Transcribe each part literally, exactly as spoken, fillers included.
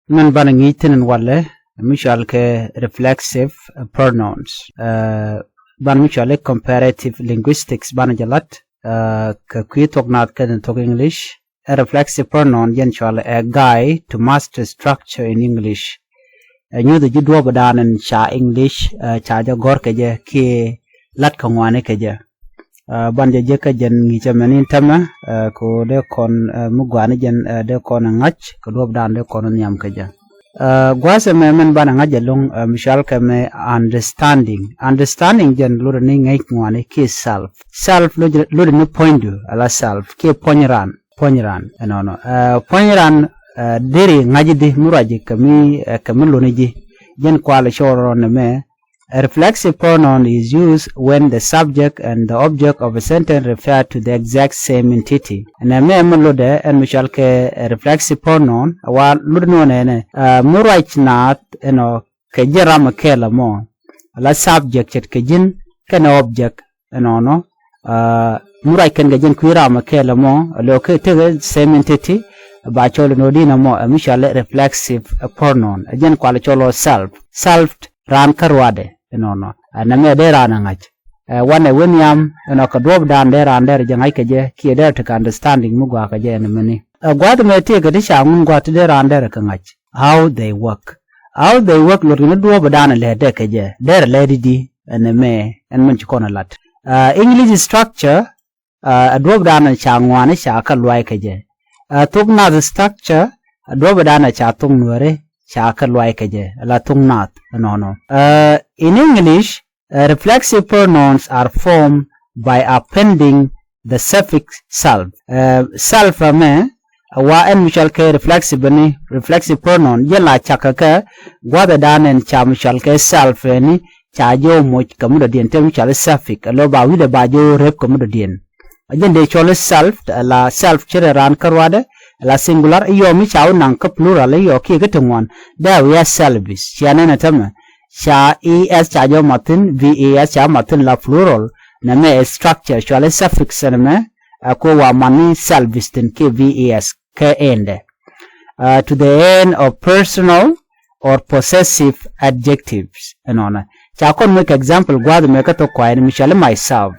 Min banɛ ŋi̱i̱c thi̱n in walɛ mi cɔal kɛ reflexive pronouns. Banɛ mi cɔal i̱ comparative linguistics banɛ jɛ lat kɛ kui̱ thok naath kɛnɛ thok English. Ɛ reflexive pronoun jɛn cɔal ɛ guide to master structure in English. Ɛ nyuth ji̱ duɔ̱ɔ̱p dan in ca English ca jɛ gɔ̱r kɛ jɛ kiɛ lat kɛ ŋuani kɛ jɛ. Ban jɛ jek kä jɛn ŋi̱i̱cɛ mɛn in tämɛ kɛ dee kɔn mi guani jɛn dee kɔn ŋa̱c kɛ duɔ̱ɔ̱p dan dee kɔn nhiam kɛ jɛ. Gua̱a̱th ɛmɛ mɛn banɛ ŋa̱c ɛlɔ̱ŋ mi cɔal kɛ mɛ understanding. Understanding jɛn lotdɛ ni ŋäc ŋuani kiɛ self. Self lotdɛ ni puɔ̱nydu ala self kiɛ puɔ̱ny ran. Puɔ̱ny ran ɛnɔnɔ puɔ̱ny ran. Deri ŋa̱c i̱di mi ruac i̱ kɛ mi kɛ mi luni ji̱. Jɛn kual cɔɔl rɔn ɛmɛ. A reflexive pronoun is used when the subject and the object of a sentence refer to the exact same entity. Ɛn ɛmɛ mi lotdɛ ɛn mi cɔal kɛ a reflexive pronoun a wa lotdɛ nɔnɛ ɛnɛ mi ruac naath ɛnɔ kɛ ji̱n ram ɛ kɛɛl ɛmɔ. Ala subject ce̱tkɛ ji̱n kɛnɛ object ɛnɔnɔ. Mi ruac kɛn kɛ ji̱n kui̱ ram ɛ kɛɛl ɛmɔ ɛ lɛ kɛ tekɛ same entity. Ba cɔl ɛnɔ di̱n ɛmɔ ɛ mi cɔal ɛ reflexive pronoun ɛ ji̱n kual cɔl ɔ self. Self raan kä ruadɛ ɛnɔnɔ. Ɛn ɛmɛ dee raan ɛ ŋa̱c. Ɛ wanɛ wen yam ɛnɔ kɛ duɔ̱ɔ̱p dan dee raan dɛr jɛ ŋa̱c kɛ jɛ kiɛ dee tekɛ understanding mi gua̱a̱ kɛ jɛ ɛn ɛmɛni. Ɛ gua̱a̱th ɛmɛ tëëkɛ ti ca ŋun gua̱a̱th ti dee raan dɛr kɛ ŋa̱c. How they work. How they work luɔt kɛ ni duɔ̱ɔ̱p dan lɛ dee kɛ jɛ dee rɛ lɛ di di. Ɛn ɛmɛ ɛn mɛn ci kɔn ɛ lat. English structure ɛ duɔ̱ɔ̱p dan ca ŋuani ca kɛ luay kɛ jɛ. Thok nath structure ɛ duɔ̱ɔ̱p dan ca thok nuɛri ca kɛ luay kɛ jɛ la thok nath ɛnɔnɔ. In English, reflexive pronouns are formed by appending the suffix self. Self ɛmɛ wa ɛn mi cɔal kɛ reflexive ni reflexive pronoun jɛ la cak kɛ gua̱dhɛ dan ɛn ca mi cɔal kɛ self ɛni ca jɛ moc kɛ mi dɔ̱diɛn te mi cɔal suffix ɛ lɔ ba wi̱dɛ ba jɛ rep kɛ mi dɔ̱diɛn. A jɛn dee cɔl self la self ci rɛ raan kä ruadɛ la singular iyɔ mi ca wä naŋ kä plural iyɔ kiɛ kä ti ŋuan. Dee wi̱i̱ a selfish cia nɛn ɛ tämɛ. Ca es ca jɔ mathin ves ca mathin la plural. Nɛ mɛ ɛ structure cuali suffix ɛn mɛ. Ɛ ko wa mani selfish thin kiɛ ves kɛ endɛ. To the end of personal or possessive adjectives ɛnɔnɛ. Ca kɔn mɛ kɛ example gua̱a̱th mɛ kä thok kuay ni mi cuali myself.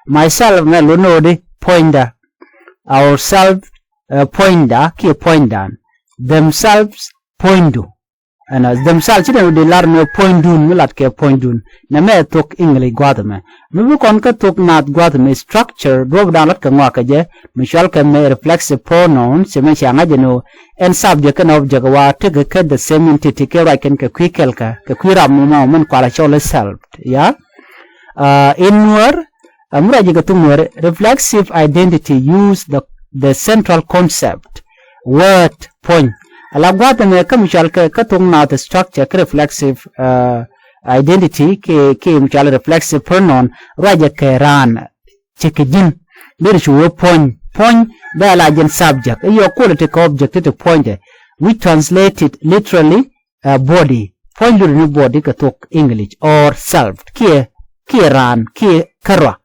Myself mɛ lo no̱o̱di puɔ̱nydä. Ourself puɔ̱nydä kiɛ puɔ̱nydan. Themselves puɔ̱nydu. Ɛnɔ themselves ci den di lar ni puɔ̱nydun mi lat kɛ puɔ̱nydun. Nɛ mɛ thok English gua̱a̱th mɛ. Mi bi kɔn kä thok naath gua̱a̱th mɛ structure duɔ̱p dan lat kɛ ŋɔak kɛ jɛ mi cual kɛ mɛ reflexive pronoun ci mɛ cia ŋa̱c ɛn ɣöö ɛn subject kɛn object wa tekɛ kɛ the same entity kɛ ruac kɛn kɛ kui̱ kɛl kɛ kɛ kui̱ ram mɔ mɛn kual a cɔl self. Ya in nuɔr mi ruac kɛ thok nuɔr reflexive identity use the the central concept word puɔ̱ny. Ala gua̱a̱th ɛmɛ kä mi cual kɛ kä thok naath structure kä reflexive identity kɛ kɛ mi cual reflexive pronoun ruacɛ kɛ raan. Cɛ kɛ ji̱n. Deri cu wee puɔ̱ny puɔ̱ny bɛ ala ji̱n subject iyɔ quality kɛ object ti puɔ̱nydɛ. Which translated literally body puɔ̱ny luri ni body kɛ thok English or self kiɛ kiɛ raan kiɛ kärɔa.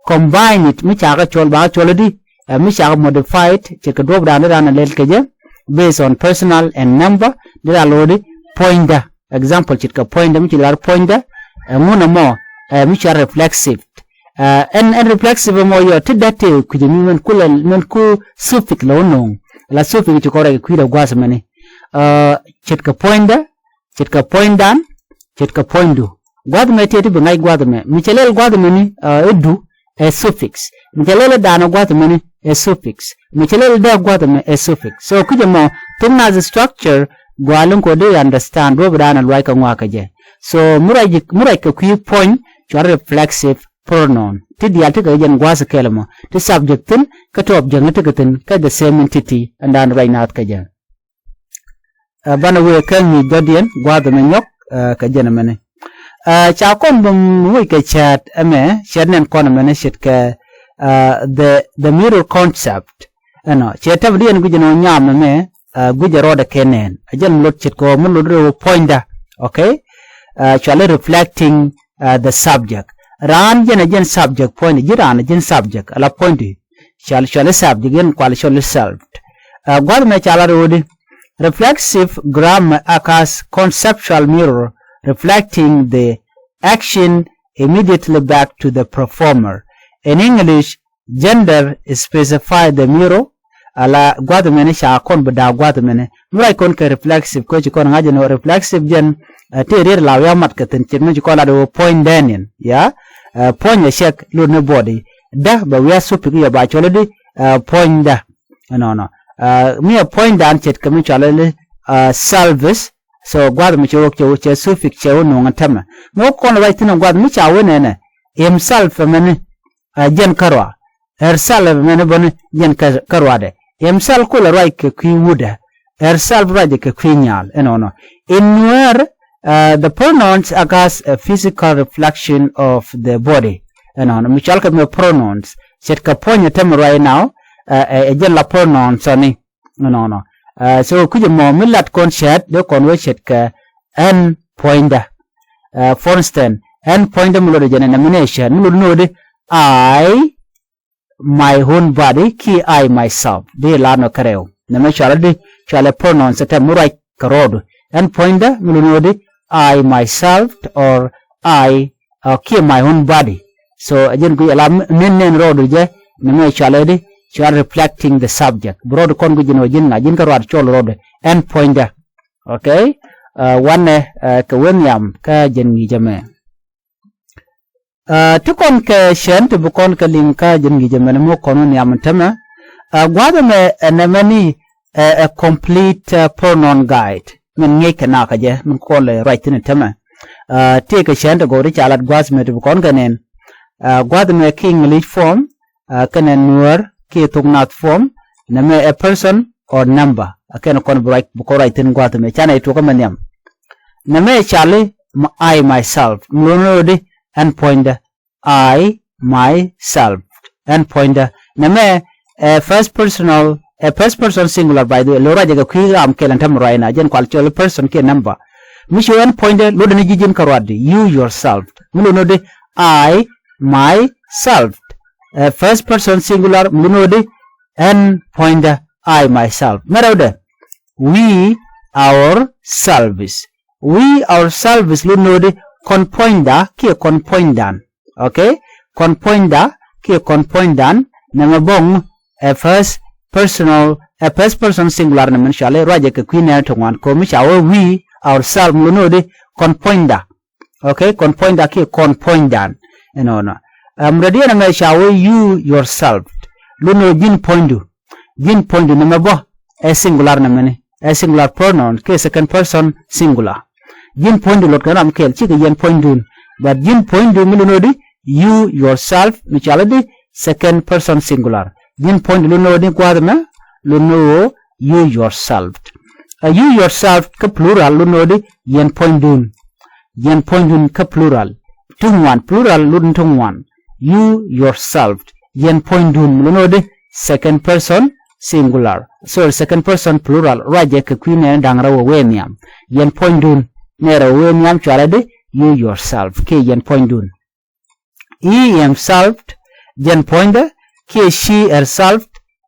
Combine it mi ca kɛ cɔl ba kɛ cɔl di mi ca kɛ modified ce̱tkɛ duɔ̱p dan di raan a lɛl kɛ jɛ based on personal and number di raan lodi puɔ̱nydä. Example ce̱tkɛ puɔ̱nydä mi ci lar puɔ̱nydä. Ɛŋun ɛmɔ mi ca reflexive. Ɛn ɛn reflexive ɛmɔ yɔ ti dätɛ kui̱dɛ mi mɛn ku lɛ mɛn ku suffix lɛ wä no̱o̱ŋ. La suffix ci kɔrɛ kui̱dɛ gua̱a̱th mɛni. Ce̱tkɛ puɔ̱nydä ce̱tkɛ puɔ̱nydan ce̱tkɛ puɔ̱nydu. Gua̱a̱th mɛ tiɛ ti bi ŋa̱c gua̱a̱th mɛ mi cɛ lɛl gua̱a̱th mɛni idu ɛ suffix. Mi cɛ lɛl idan gua̱a̱th mɛni ɛ suffix. Mi cɛ lɛl idɛ gua̱a̱th mɛ ɛ suffix. So kui̱c ɛmɔ thok naath structure gua̱a̱ liŋ kɔ di understand duɔ̱p dan luac kɛ ŋɔak kɛ jɛ. So mi ruac kɛ kui̱ puɔ̱ny cual reflexive pronoun ti diaal ti kɛ jɛn gua̱a̱th kɛl ɛmɔ ti subject thin kä ti object ni ti kɛ thin kä the same entity ɛn dan ruac naath kɛ jɛ. Banɛ wëë kä ŋi̱i̱c dɔ̱diɛn gua̱a̱th ɛmɛ nyɔk kɛ jɛn ɛmɛni. Ca kɔn bä mi wec kɛ cäät ɛmɛ cäät nɛn kɔn ɛmɛni ce̱tkɛ the the mirror concept. Ɛnɔ cɛ tɛm diɛn guic ɛnɔ nyam ɛmɛ guic ɛ rɔɔdɛ kɛ nɛn ɛ jɛn mi lot ce̱tkɛ ɣöö mi lot rɛw puɔ̱nydä. Okay. Cuali reflecting the subject. Raan jɛn ɛ jɛn subject puɔ̱nydä ji̱ raan ɛ jɛn subject ala puɔ̱nydä. Cuali cuali subject yɛn kual cuali self. Gua̱a̱th ɛmɛ ca la rɛw di Reflexive grammar acts as conceptual mirror, reflecting the action immediately back to the performer. In English, gender specify the mirror. Ala gua̱th mɛni ca kɔn bi da̱a̱k gua̱th mɛni. Mi ruac kɔn kɛ reflexive kɛ ci kɔn ŋa̱c ɛn ɣöö reflexive jɛn, ɛ, tëë riet la wi̱i̱ amat kɛ thi̱n ce̱t mi ci kɔn lat ɣöö puɔ̱nydɛ niɛn. Ya, ɛ, puɔ̱ny ɛ cɛk lot ni body. Dä bɛ wi̱i̱ a suffix yɔ ba cɔl i̱di, ɛ, puɔ̱nydä. Ɛnɔnɔ. Ɛ, mi ɛ puɔ̱nydan ce̱tkɛ mi cɔal i̱di, ɛ, selfish. So gua̱th mi cɛ wä, cɛ wä, cɛ suffix cɛ wä nuɔ̱ŋ ɛn täämɛ. Mi wä kɔn ruac thi̱n ɛ gua̱th mi ca wä nɛnɛ. Himself ɛmɛni, ɛ, jɛn kärɔa. Herself ɛmɛni bäni jɛn kä, kärɔadɛ. Himself kulɛ ruac kɛ kui̱ wutdä. Herself ruacɛ kɛ kui̱ nyal. Ɛnɔnɔ. In Nuer, ɛ, the pronouns act as a physical reflection of the body. Ɛnɔnɔ. Mi cɔal kɛ mi pronouns. Ce̱tkɛ puɔ̱ny ɛ täämɛ right now, ɛ, ɛ, ɛ jɛn la pronouns ɔni. Ɛnɔnɔ. Ɛ, so kui̱c ɛmɔ mi lat kɔn cɛɛt dee kɔn wee ce̱tkɛ ɛn puɔ̱nydä. Ɛ, for instance, ɛn puɔ̱nydä mi lotdɛ jɛn ɛ nomination, mi lot ni ɣöö di I, my own body, kiɛ I, myself. Di la nɔ kärɛw. Nɛmɛ cɔalɛ di, cɔalɛ pronouns ɛ täämɛ mi ruac kɛ rɔɔdu. Ɛn puɔ̱nydä mi lot ni ɣöö di I, myself, or I, ɛ, kiɛ my own body. So ɛ jɛn guic ala min nɛn rɔɔdu jɛ, nɛmɛ cɔalɛ di, cɔal reflecting the subject. Bi rɔɔdu kɔn guic jɛn ɣöö ji̱n ŋa, ji̱n kä ruac cɔl rɔɔdu. Ɛn puɔ̱nydä. Okay? Ɛ, wanɛ, ɛ, kɛ wee nhiam kä jɛn ŋi̱i̱cä mɛ. Ɛ, ti kɔn kɛ cɛn ti bi kɔn kɛ liŋ kä jɛn ŋi̱i̱cä mɛ ni mi kɔn wä nhiam täämɛ. Ɛ, gua̱a̱th ɛmɛ ɛ nɛmɛni, ɛ, ɛ complete, ɛ, pronoun guide. Min ŋi̱eec kɛ nakä jɛ, min kɔn lɛ ruac thi̱n täämɛ. Ɛ, tëëkɛ cɛn ti gɔw ti ca lat gua̱a̱th mɛ ti bi kɔn kɛ nɛn. Ɛ, gua̱a̱th mɛ ki English form, ɛ, kɛnɛ Nuäär ki thok Naath form, nɛmɛ ɛ person or number. Ɛ kɛn kɔn bi ruac, bi kɔn ruac thi̱n gua̱a̱th mɛ. Canɛ tuɔkä mɛ nhiam. Nɛmɛ cɔali, m-, I, myself. Mi lot ni ɣöö di, ɛn puɔ̱nydä. I, myself. Ɛn puɔ̱nydä. Nɛmɛ, ɛ first personal, ɛ first person singular, by the way. Lo̱ ruacɛ kɛ kui̱ ram kɛl ɛn täämɛ ruacnɛ. Jɛn kual cɔl person kiɛ number. Mi ci ɛn puɔ̱nydä, lotdɛ ni ji̱ ji̱n kä ruacdi. You, yourself. Mi lot ni ɣöö di, I, myself. Ɛ first person singular, mi lot ni ɣöö di, ɛn puɔ̱nydä, I, myself. Mɛ rɛwdɛ, we, ourselves. We, ourselves, lot ni ɣöö di, kɔn puɔ̱nyda kiɛ kɔn puɔ̱nydan. Okay? Kɔn puɔ̱nyda kiɛ kɔn puɔ̱nydan, nɛmɛ bä ɛ first personal, ɛ first person singular, nɛmɛ cɔali ruacɛ kɛ kui̱ nɛɛni ti ŋuan. Kɛ ɣöö mi ca wee we, ourselves, lot ni ɣöö di, kɔn puɔ̱nyda. Okay, kɔn puɔ̱nyda kiɛ kɔn puɔ̱nydan. Ɛnɔnɔ. Ɛm, rɛwdiɛn ɛmɛ ca wee you, yourself. Lot ni ɣöö ji̱n puɔ̱nydu. Ji̱n puɔ̱nydu, nɛmɛ bä ɛ singular, nɛmɛni ɛ singular pronoun kiɛ second person singular. Ji̱n puɔ̱nydu, lot kɛn ram kɛl, /cikɛ yɛn puɔ̱nydun. But ji̱n puɔ̱nydu, mi lot ni ɣöö di, you, yourself, mi cɔali di, second person singular. Ji̱n puɔ̱nydu, lot ni ɣöö di, gua̱a̱th ɛmɛ, lot ni ɣöö you, yourself. Ɛ you, yourself kä plural, lot ni ɣöö di, yɛn puɔ̱nydun. Yɛn puɔ̱nydun kä plural. Ti ŋuan, plural, lot ni ti ŋuan. You, yourself. Yɛn puɔ̱nydun, mi lot ni ɣöö di, second person singular. Sorry, second person plural. Ruacɛ kɛ kui̱ nɛɛni da̱ŋ rɛw ɛ wee nhiam. Yɛn puɔ̱nydun. Nɛy rɛw ɛ wee nhiam, cɔalɛ di, you, yourself. Kiɛ yɛn puɔ̱nydun. He, himself, jɛn puɔ̱nydɛ, kiɛ she, herself,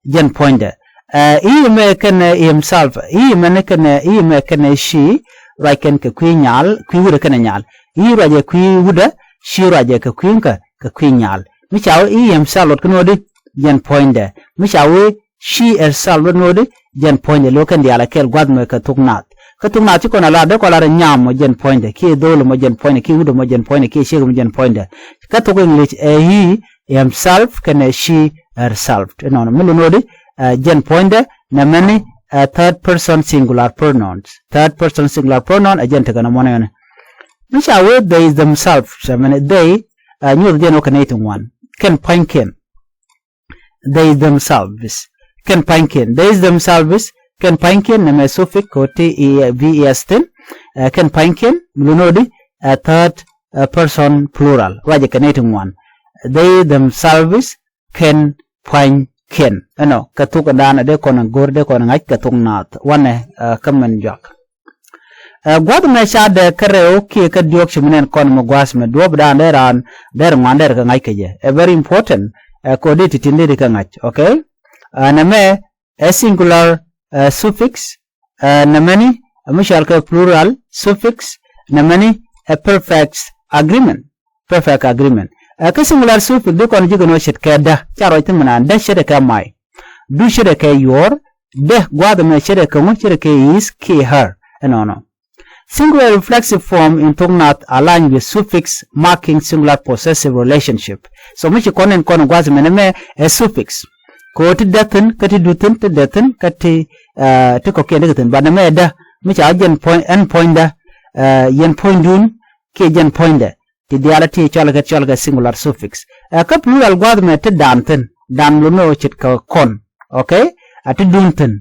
jɛn puɔ̱nydɛ. Ɛ, he mɛ kɛnɛ himself, he mɛ ni kɛnɛ, he mɛ kɛnɛ she, ruac kɛn kɛ kui̱ nyal, kui̱ wutdɛ kɛnɛ nyal. He ruacɛ kui̱ wutdɛ, she ruacɛ kɛ kui̱ kä, kɛ kui̱ nyal. Mi ca wee he, himself, lot kɛn ɣöö di, jɛn puɔ̱nydɛ. Mi ca wee she, herself, lot ni ɣöö di, jɛn puɔ̱nydɛ. Lo̱ kɛn diaal ɛ kɛl gua̱th mɛ kɛ thok Naath. Kä thok Naath ci kɔn a lar, dee kɔn lar ɛ nyaam mɔ jɛn puɔ̱nydɛ, kiɛ dho̱o̱l mɔ jɛn puɔ̱nydɛ, kiɛ wut mɔ jɛn puɔ̱nydɛ, kiɛ ciek mɔ jɛn puɔ̱nydɛ. Kä thok English ɛ he, himself, kɛnɛ she, herself. Ɛnɔnɔ, mi lot ni ɣöö di, ɛ, jɛn puɔ̱nydɛ, nɛmɛni ɛ third person singular pronouns. Third person singular pronoun ɛ jɛn tekɛ nɔmɔ nɛɛni. Mi ca wee they themselves, ɛmɛni they, ɛ, nyuɔth jɛn wä kɛ nɛy ti ŋuan. Kɛn pua̱nykiɛn. They themselves. Kɛn pa̱nykiɛn. They themselves. Kɛn pa̱nykiɛn, nɛmɛ suffix kɛ ɣöö ti, e, v, e, s thi̱n. Ɛ, kɛn pa̱nykiɛn, mi lot ni ɣöö di, ɛ third, ɛ, person plural. Ruacɛ kɛ nɛy ti ŋuan. They themselves, kɛn pa̱nykiɛn. Ɛnɔ, kɛ thok in dan, dee kɔn go̱r, dee kɔn ŋa̱c kɛ thok Naath. Wanɛ, ɛ, kä min juak. Ɛ, gua̱th mɛ ca dɛ kä rɛw kiɛ kä diɔ̱k ci mi nɛn kɔn mɛ gua̱th mɛ duɔ̱ɔ̱p dan dee raan dee rɛ ŋuan dee rɛ kɛ ŋa̱c kɛ jɛ. Ɛ very important, ɛ, kɛ ɣöö dee ti̱ti̱ dee rɛ kɛ ŋa̱c, okay? Ɛ, nɛmɛ ɛ singular, ɛ, suffix, Ɛ nɛmɛni ɛ mi cɔal kɛ plural suffix, nɛmɛni ɛ perfect agreement. Perfect agreement. Ɛ kä singular suffix di kɔn ji̱ kɛ nɔ ce̱tkɛ dä, ca ruac thi̱n mi naan dä ce̱tkɛ my. Du ce̱tkɛ your, dä gua̱a̱th ɛmɛ ce̱tkɛ ŋu, ce̱tkɛ his kiɛ her. Ɛnɔnɔ. Singular reflexive form in thok nath align with suffix marking singular possessive relationship. So mi ci kɔn in kɔn gua̱a̱th ɛmɛ nɛmɛ ɛ suffix. Kɛ ɣöö ti dä thi̱n, kä ti du thi̱n, ti dä thi̱n, kä ti, ɛ, ti kɔ̱kiɛn ti kɛ thi̱n. But nɛmɛ ɛ dä, mi ca jɛn puɔ̱ny, ɛn puɔ̱nydä, ɛ, yɛn puɔ̱nydun, kiɛ jɛn puɔ̱nydɛ. Ti diaal ti cɔl kɛ, cɔl kɛ singular suffix. Ɛ kä plural gua̱a̱th ɛmɛ ti dan thi̱n. Dan lot ni ɣöö ce̱tkɛ kɔn. Okay? A ti dun thi̱n.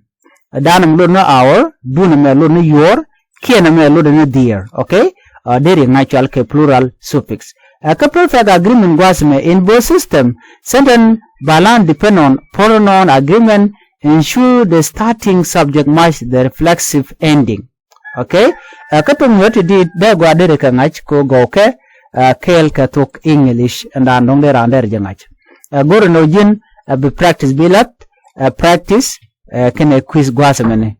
Dan ɛmɛ lot ni our, dun ɛmɛ lot ni your, kiɛn ɛmɛ lot ni their. Okay? Ɛ deri ŋa̱c cɔal kɛ plural suffix. Ɛ kä perfect agreement gua̱a̱th ɛmɛ in both system, sentence balance depend on pronoun agreement, ensure the starting subject match the reflexive ending. Okay? Ɛ kä thok nyuɔ̱t ti di̱i̱t dee gɔaa deri kɛ ŋa̱c kɛ ɣöö gɔwkɛ, ɛ, kɛɛl kɛ thok English, ɛn daan dɔ̱ŋ dee raan dee rɛ jɛ ŋa̱c. Ɛ go̱rɛ nɔ ji̱n, ɛ bi practice bi la̱th, ɛ practice, ɛ kɛnɛ quiz gua̱a̱th ɛmɛni.